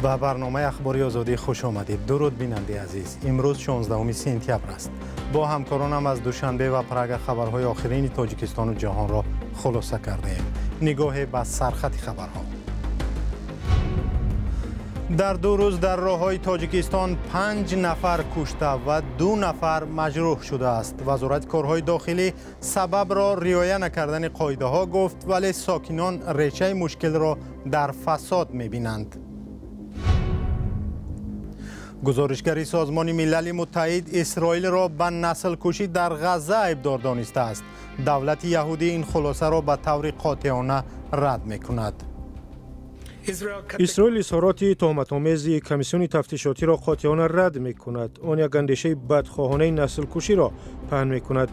Ба барномаи Ахбори Озодӣ хуш омадед. Дуруд, бинандаи азиз. Имрӯз 16 сентябр аст. Бо ҳамкоронам аз Душанбе ва Прага хабарҳои охирини Тоҷикистону ҷаҳонро хулоса кардаем. Нигоҳе ба сархати хабарҳо. Дар 2 рӯз дар роҳҳои Тоҷикистон 5 нафар кушта ва 2 нафар маҷрӯҳ шудааст. Вазорати корҳои дохилӣ сабабро риоя накардани қоидаҳо гуфт, вале сокинон решаи мушкилро дар фасод мебинанд. Гузоришгари Созмони Милали Муттаҳид Исроилро ба наслкушӣ дар Ғазза айбдор донистааст. Давлати яҳудӣ ин хулосаро ба таври қотеона рад мекунад. Исроил изҳороти туҳматомези комиссиони тафтишотиро қотеона рад мекунад. Он як андешаи бадхоҳонаи наслкуширо паҳн мекунад.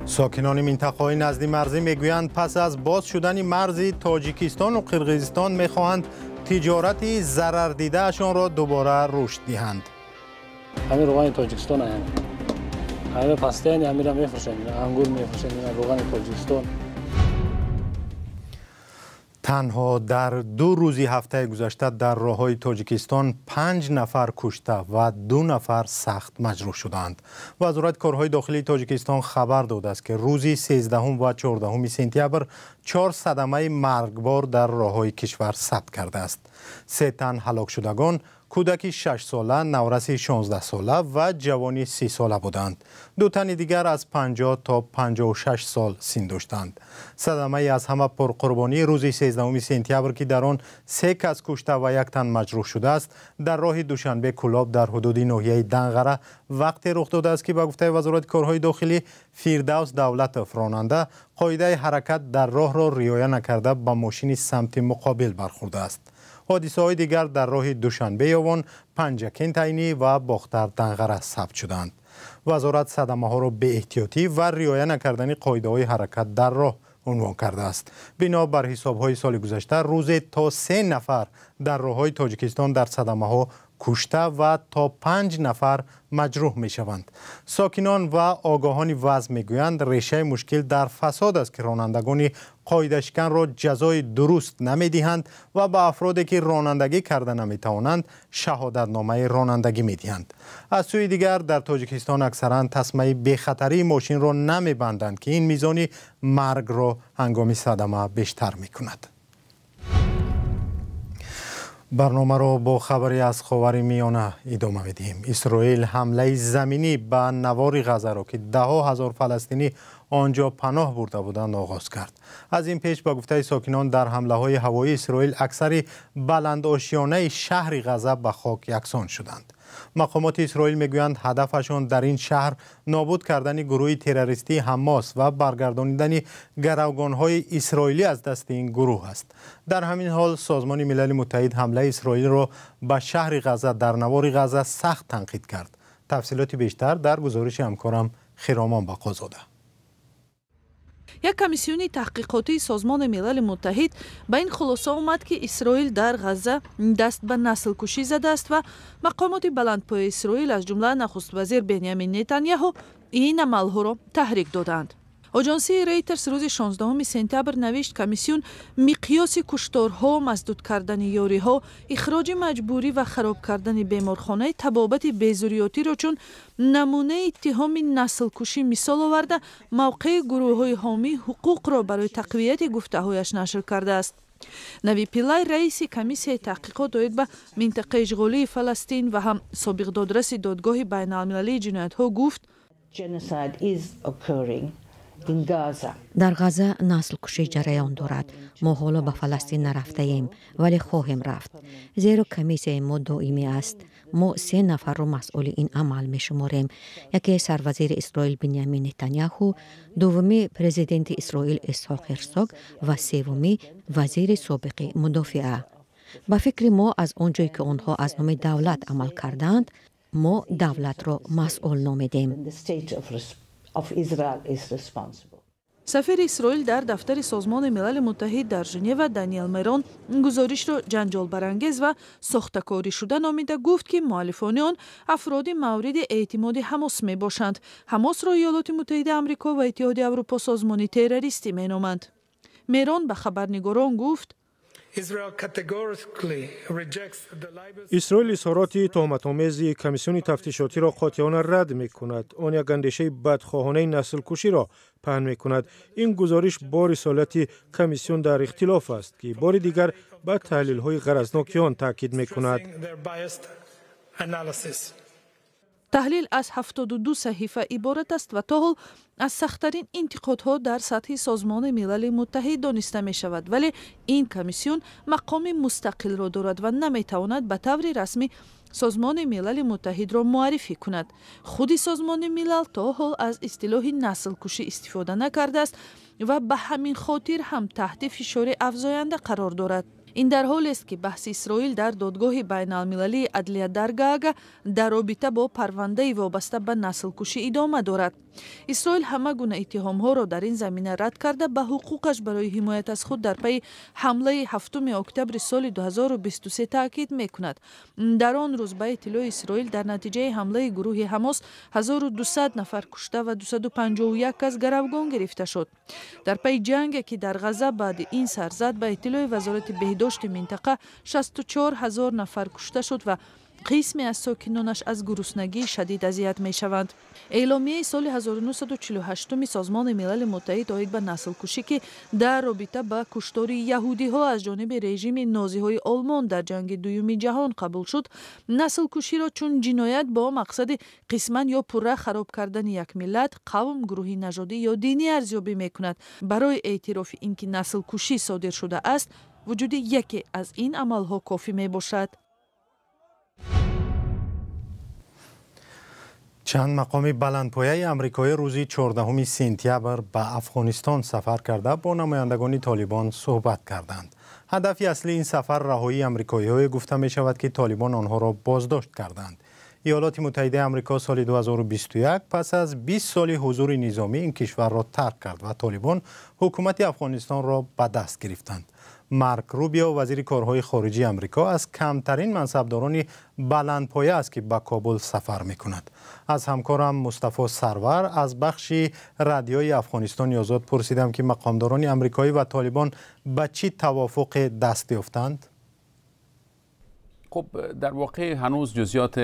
Сокинони минтақаҳои назди марзӣ мегӯянд, пас аз боз шудани марзи Тоҷикистону Қирғизистон мехоҳанд тиҷорати зарардидаашонро дубора рушд диҳанд. Ҳамин равғани Тоҷикистон, ҳамин пастаяни ҳамира мефурӯшанд, ангур мефурӯшанд, равғани Тоҷикистон. Танҳо дар 2 рӯзи ҳафтаи гузашта дар роҳҳои Тоҷикистон 5 нафар кушта ва 2 нафар сахт маҷрӯҳ шуданд. Вазорати корҳои дохилии Тоҷикистон хабар додааст, ки рӯзи 13 ва 14 сентябр 4 садамаи маргбор дар роҳҳои кишвар сабт кардааст. 3 тан ҳалокшудагон кӯдаки 6-сола, навраси 16-сола ва ҷавони 30-сола буданд. 2 тани дигар аз 50 то 56 сол син доштанд. Садамаи аз ҳама пурқурбонии рӯзи 13 сентябр, ки дар он 3 кас кушта ва 1 тан маҷрӯҳ шудааст, дар роҳи Душанбе Кӯлоб дар ҳудуди ноҳияи Данғара вақте рух додааст, ки ба гуфтаи Вазорати корҳои дохилӣ Фирдавс Давлатов ронанда қоидаи ҳаракат дар роҳро риоя накарда ба мошини самти муқобил бархӯрдааст. Ҳодисаҳои дигар дар роҳи Душанбе Ёвон, Панҷакент Айнӣ ва Бохтар Данғара сабт шуданд. Вазорат садамаҳоро беэҳтиётӣ ва риоя накардани қоидаҳои ҳаракат дар роҳ унвон кардааст. Бино бар ҳисобҳои соли гузашта, рӯзе то 3 нафар дар роҳҳои Тоҷикистон дар садамаҳо кушта ва то 5 нафар маҷрӯҳ мешаванд. Сокинон ва огоҳони вазъ мегӯянд, решаи мушкил дар фасод аст, ки ронандагони қоидашиканро ҷазои дуруст намедиҳанд ва ба афроде ки ронандагӣ карда наметавонанд шаҳодатномаи ронандагӣ медиҳанд. Аз сӯи дигар, дар Тоҷикистон аксаран тасмаи бехатарии мошинро намебанданд, ки ин мизони маргро ҳангоми садама бештар мекунад. Барномаро бо хабаре аз Ховари Миёна идома медиҳем. Исроил ҳамлаи заминӣ ба навори Ғазаро, ки даҳҳо ҳазор фаластинӣ он ҷо паноҳ бурда буданд, оғоз кард. Аз ин пеш, ба гуфтаи сокинон, дар ҳамлаҳои ҳавоии Исроил аксари баландошёнаи шаҳри Ғаза ба хок яксон шуданд. Мақомоти Исроил мегӯянд, ҳадафашон дар ин шаҳр нобуд кардани гурӯҳи террористии Ҳамос ва баргардонидани гаравгонҳои исроилӣ аз дасти ин гурӯҳ аст. Дар ҳамин ҳол Созмони Милали Муттаҳид ҳамлаи Исроилро ба шаҳри Ғаза дар навори Ғаза сахт танқид кард. Тафсилоти бештар дар гузориши ҳамкорам Хиромон Бақозода. Як комиссиони таҳқиқотии Созмони Милали Муттаҳид ба ин хулоса омад, ки Исроил дар Ғазза даст ба наслкушӣ задааст ва мақомоти баландпояи Исроил, аз ҷумла нахуствазир Бенямин Нетаняҳу, ин амалҳоро таҳрик додаанд. Оҷонсии Рейтерс рӯзи 16 сентябр навишт, комиссион миқёси кушторҳо, масдуд кардани ёриҳо, ихроҷи маҷбурӣ ва хароб кардани беморхонаи табобати безурётиро чун намунаи иттиҳоми наслкушӣ мисол оварда, мавқеи гурӯҳҳои ҳомии ҳуқуқро барои тақвияти гуфтаҳояш нашр кардааст. Нави Пилай, раиси комиссияи таҳқиқот оид ба минтақаи ишғолии Фаластин ва ҳам собиқ додраси Додгоҳи байналмилалии ҷиноятҳо, гуфт: Дар Ғаза наслкушӣ ҷараён дорад. Мо ҳоло ба Фаластин нарафтаем, вале хоҳем рафт, зеро комиссияи мо доимӣ аст. Мо 3 нафарро масъули ин амал мешуморем: яке сарвазири Исроил Биньямин Нетаняҳу, дуввумӣ президенти Исроил Исҳоқ Ҳерсог ва севумӣ вазири собиқи мудофиа. Ба фикри мо, аз он ҷое ки онҳо аз номи давлат амал кардаанд, мо давлатро масъул номидем. Сафири Исроил дар дафтари Созмони Милали Муттаҳид дар Женева Даниел Мерон гузоришро ҷанҷолбарангез ва сохтакорӣ шуда номида гуфт, ки муаллифони он афроди мавриди эътимоди Ҳамос мебошанд. Ҳамосро Иёлоти Муттаҳидаи Амрико ва Иттиҳоди Аврупо созмони террористӣ меноманд. Мерон ба хабарнигорон гуфт: Исроил изҳороти туҳматомези комиссиони тафтишотиро қотеона рад мекунад. Он як андешаи бадхоҳонаи наслкуширо паҳн мекунад. Ин гузориш бо рисолати комиссион дар ихтилоф аст, ки бори дигар ба таҳлилҳои ғаразноки он таъкид мекунад. Таҳлил аз 72 саҳифа иборат аст ва то ҳол аз сахттарин интиқодҳо дар сатҳи Созмони Милали Муттаҳид дониста мешавад, вале ин комиссион мақоми мустақилро дорад ва наметавонад ба таври расмӣ Созмони Милали Муттаҳидро муаррифӣ кунад. Худи Созмони Милал то ҳол аз истилоҳи наслкушӣ истифода накардааст ва ба ҳамин хотир ҳам таҳти фишори афзоянда қарор дорад. Ин дар ҳолест, ки баҳси Исроил дар додгоҳи байналмилалии адлия дар Гаага дар робита бо парвандаи вобаста ба наслкушӣ идома дорад. Исроил ҳама гуна иттиҳомҳоро дар ин замина рад карда, ба ҳуқуқаш барои ҳимоят аз худ дар пайи ҳамлаи 7 октябри соли 2023 таъкид мекунад. Дар он рӯз ба иттилои Исроил дар натиҷаи ҳамлаи гурӯҳи Ҳамос 1200 нафар кушта ва 251 кас гаравгон гирифта шуд. Дар пайи ҷанге, ки дар Ғаза баъди ин сар зад, ба иттилои Вазорати беҳдошти минтақа 64 ҳазор нафар кушта шуд ва қисме аз сокинонаш аз гуруснагии шадид азият мешаванд. Эъломияи соли 1948 Созмони Милали Муттаҳид оид ба наслкушӣ, ки дар робита ба куштори яҳудиҳо аз ҷониби режими нозиҳои Олмон дар ҷанги дуюми ҷаҳон қабул шуд, наслкуширо чун ҷиноят бо мақсади қисман ё пурра хароб кардани як миллат, қавм, гурӯҳи нажодӣ ё динӣ арзёбӣ мекунад. Барои эътирофи ин ки наслкушӣ содир шудааст, вуҷуди яке аз ин амалҳо кофӣ мебошад. Чанд мақоми баландпояи амрикоӣ рӯзи 14 сентябр ба Афғонистон сафар карда бо намояндагони Толибон суҳбат карданд. Ҳадафи аслии ин сафар раҳоии амрикоиҳое гуфта мешавад, ки Толибон онҳоро боздошт карданд. Иёлоти Муттаҳидаи Амрико соли 2021 пас аз 20 соли ҳузури низомӣ ин кишварро тарк кард ва Толибон ҳукумати Афғонистонро ба даст гирифтанд. Марк Рубио, вазири корҳои хориҷии Амрико, аз камтарин мансабдорони баландпоя аст, ки ба Кобул сафар мекунад. Аз ҳамкорам Мустафо Сарвар аз бахши радиои Афғонистони Озод пурсидам, ки мақомдорони амрикоӣ ва Толибон ба чӣ тавофуқе даст ёфтанд? خب در واقع هنوز جزئیات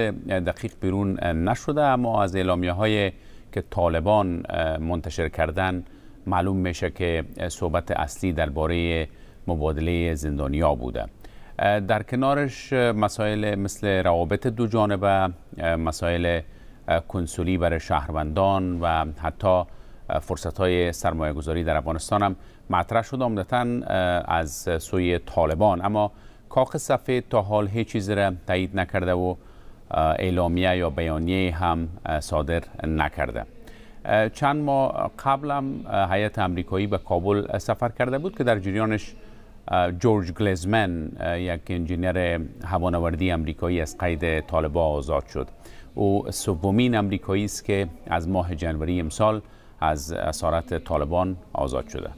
دقیق بیرون نشده، اما از اعلامیه‌های که طالبان منتشر کردن معلوم میشه که صحبت اصلی درباره مبادله زندانیا بوده. در کنارش مسائل مثل روابط دو جانبه، مسائل کنسولی برای شهروندان و حتی فرصت‌های سرمایه‌گذاری در افغانستان هم مطرح شده، عمدتاً از سوی طالبان. اما کاخ سفید تا حال هیچ چیز را تایید نکرده و اعلامیه یا بیانیه هم صادر نکرده. چند ماه قبل هم هیئت امریکایی به کابل سفر کرده بود که در جریانش جورج گلیزمن، یک انجینیر هوانوردی امریکایی، از قید طالبان آزاد شد. او سومین امریکایی است که از ماه جنوری امسال از اسارت طالبان آزاد شده.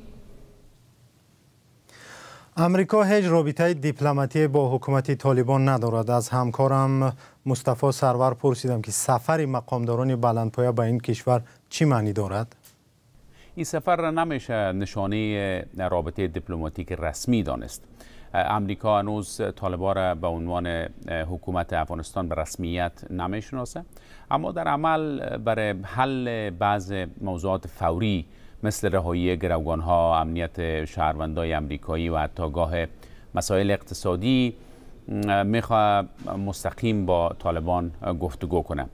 Амрико ҳеҷ робитаи дипломатие бо ҳукумати Толибон надорад. Аз ҳамкорам Мустафо Сарвар пурсидам, ки сафари мақомдорони баландпоя ба ин кишвар чӣ маънӣ дорад? این سفر را نمیشه نشانه رابطه دیپلماتیک رسمی دانست. امریکا هنوز طالبان را به عنوان حکومت افغانستان به رسمیت نمیشناسه، اما در عمل برای حل بعض موضوعات فوری مثل رهایی گروگان‌ها، امنیت شهروندای امریکایی و حتی گاه مسائل اقتصادی میخواد مستقیم با طالبان گفتگو کنه.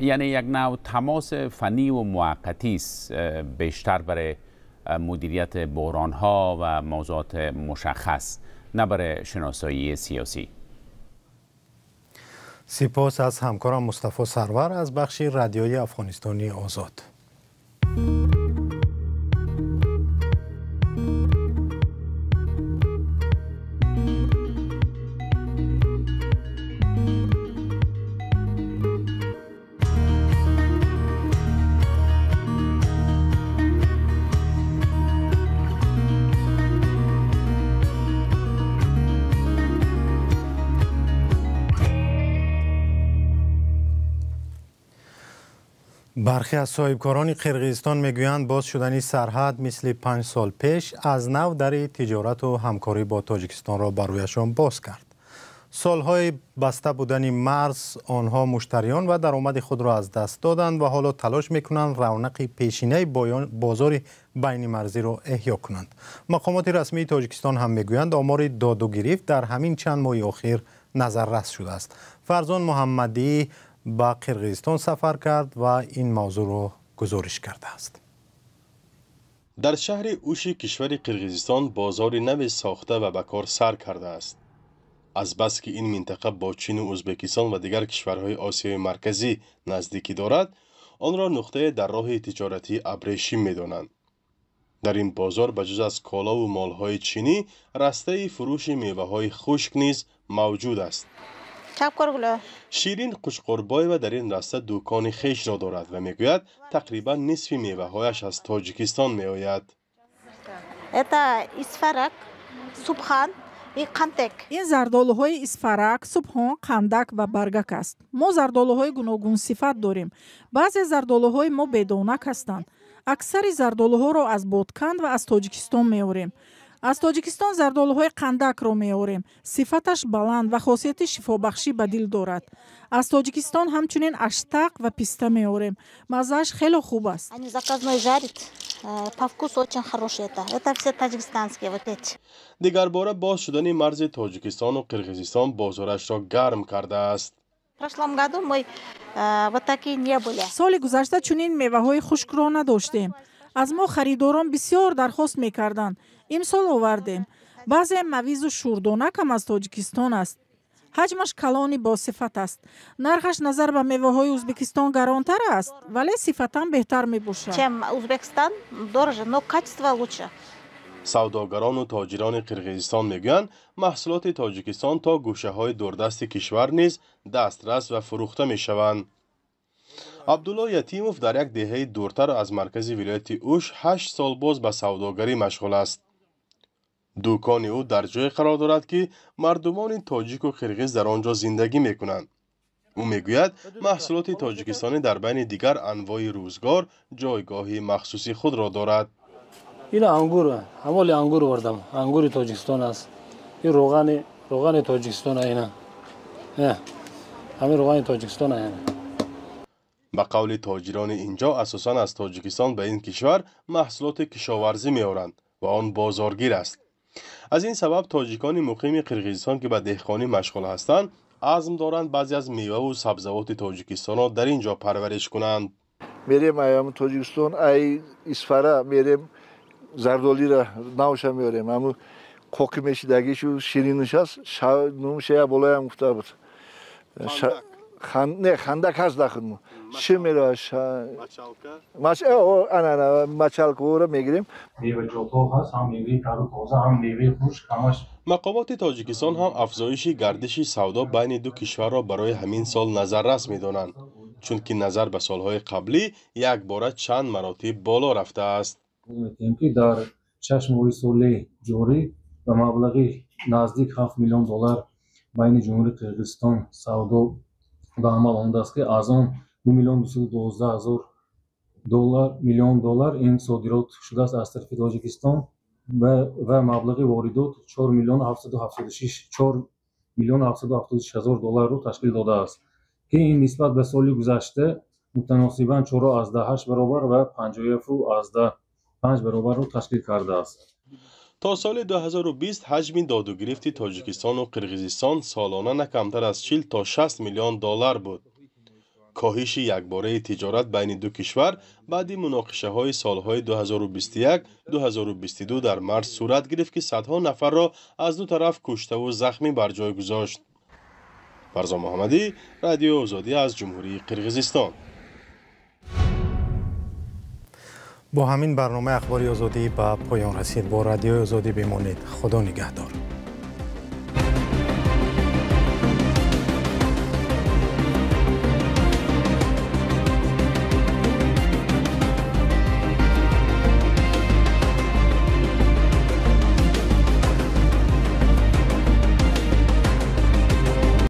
یعنی یک نوع تماس فنی و موقتی است، بیشتر برای مدیریت بحران‌ها و موضوعات مشخص، نه برای شناسایی سیاسی. سپاس از همکارم مصطفی سرور از بخش رادیوی افغانستانی آزاد. Бархе аз соҳибкорони Қирғизистон мегӯянд, боз шудани сарҳад мисли 5 сол пеш аз нав дари тиҷорату ҳамкорӣ бо Тоҷикистонро бар рӯяшон боз кард. Солҳои баста будани марз онҳо муштариён ва даромади худро аз даст доданд ва ҳоло талош мекунанд равнақи пешинаи бозори байнимарзиро эҳё кунанд. Мақомоти расмии Тоҷикистон ҳам мегӯянд, омори доду гирифт дар ҳамин чанд моҳи охир назаррас шудааст. Фарзон Муҳаммадӣ ба Қирғизистон сафар кард ва ин мавзӯъро гузориш кардааст. Дар шаҳри Уши кишвари Қирғизистон бозори наве сохта ва ба кор сар кардааст. Азбаски ин минтақа бо Чину Ӯзбекистон ва дигар кишварҳои Осиёи Марказӣ наздикӣ дорад, онро нуқтае дар роҳи тиҷоратии абрешим медонанд. Дар ин бозор ба ҷуз аз колову молҳои чинӣ растаи фурӯши меваҳои хушк низ мавҷуд аст. Ширин Қучқурбоева дар ин раста дукони хешро дорад ва мегӯяд, тақрибан нисфи меваҳояш аз Тоҷикистон меояд. Это исфарак, субхан и қандак. Ин зардолуҳои исфарак, субҳон, қандак ва баргак аст. Мо зардолуҳои гуногунсифат дорем. Баъзе зардолуҳои мо бедонак ҳастанд. Аксари зардолуҳоро аз Бодканд ва аз Тоҷикистон меорем. Аз Тоҷикистон зардолуҳои қандакро меорем. Сифаташ баланд ва хосияти шифобахшӣ ба дил дорад. Аз Тоҷикистон ҳамчунин аштақ ва писта меорем. Маззааш хело хуб аст. Они заказной жарит, по вкусу очень хорошие. Это все таджикистанские вот эти. Дигарбора боз шудани марзи Тоҷикистону Қирғизистон бозорашро гарм кардааст. В прошлом году мы вот такие не были. Соли гузашта чунин меваҳои хушкро надоштем. Аз мо харидорон бисёр дархост мекарданд. Имсол овардем. Баъзе мавизу шӯрдонак ҳам аз Тоҷикистон аст. Ҳаҷмаш калони босифат аст. Нархаш назар ба меваҳои Ӯзбекистон гаронтар аст, вале сифатан беҳтар мебошад. Чем Узбекистан дороже, но качество лучше. Савдогарону тоҷирони Қирғизистон мегӯянд, маҳсулоти Тоҷикистон то гӯшаҳои дурдасти кишвар низ дастрас ва фурӯхта мешаванд. Абдулло Ятимов дар як деҳаи дуртар аз маркази вилояти Уш 8 сол боз ба савдогарӣ машғул аст. Дукони ӯ дар ҷое қарор дорад, ки мардумони тоҷику қирғиз дар он ҷо зиндагӣ мекунанд. Ӯ мегӯяд, маҳсулоти тоҷикистонӣ дар байни дигар анвои рӯзгор ҷойгоҳи махсуси худро дорад. Ин ангур, ҳамоли ангур овардам. Ангури Тоҷикистон аст. Ин роғани, роғани Тоҷикистон, ина ҳамин роғани Тоҷикистон. Ба қавли тоҷирони инҷо, асосан аз Тоҷикистон ба ин кишвар маҳсулоти кишоварзӣ меоранд ва он бозоргир аст. Аз ин сабаб тоҷикони муқими Қирғизистон, ки ба деҳқонӣ машғул ҳастанд, азм доранд баъзе аз меваву сабзавоти Тоҷикистонро дар ин ҷо парвариш кунанд. Мерем ай Тоҷикистон, ай Исфара мерем, зардолира навша меорем. Ҳаму қоқи мешидагишу ширинуш аст, нумша болоям гуфта буд. Не, хандак ҳаст дахудмо ши мера, мачалка ора мегирем. Меваҷотҳо ҳаст, ҳам меваи тару тоза, ҳам меваи хушк, ҳамаш. Мақомоти Тоҷикистон ҳам афзоиши гардиши савдо байни ду кишварро барои ҳамин сол назаррас медонанд, чунки назар ба солҳои қаблӣ якбора чанд маротиб боло рафтааст. Метиҳем, ки дар 6 моҳи соли ҷорӣ ба маблағи наздик 7 миллион доллар байни Ҷумҳурии Қирғизистон савдо ба амал омадааст, ки аз он 2 212 000 доллар миллион доллар ин содирот шудааст аз тарафи Тоҷикистон ва маблағи воридот 4 776 4 776 000 долларро ташкил додааст, ки ин нисбат ба соли гузашта мутаносибан 4,8 баробар ва 51,5 баробарро ташкил кардааст. То соли 2020 ҳаҷми додугирифти Тоҷикистону Қирғизистон солона на камтар аз 40 то 60 миллион доллар буд. Коҳиши якбораи тиҷорат байни ду кишвар баъди муноқишаҳои солҳои 2021-2022 дар марз сурат гирифт, ки садҳо нафарро аз ду тараф куштаву захмӣ бар ҷой гузошт. Фарзон Муҳаммадӣ, Радиои Озодӣ, аз Ҷумҳурии Қирғизистон. Бо ҳамин барномаи Ахбори Озодӣ ба поён расид. Бо Радиои Озодӣ бимонед. Худо нигаҳдор.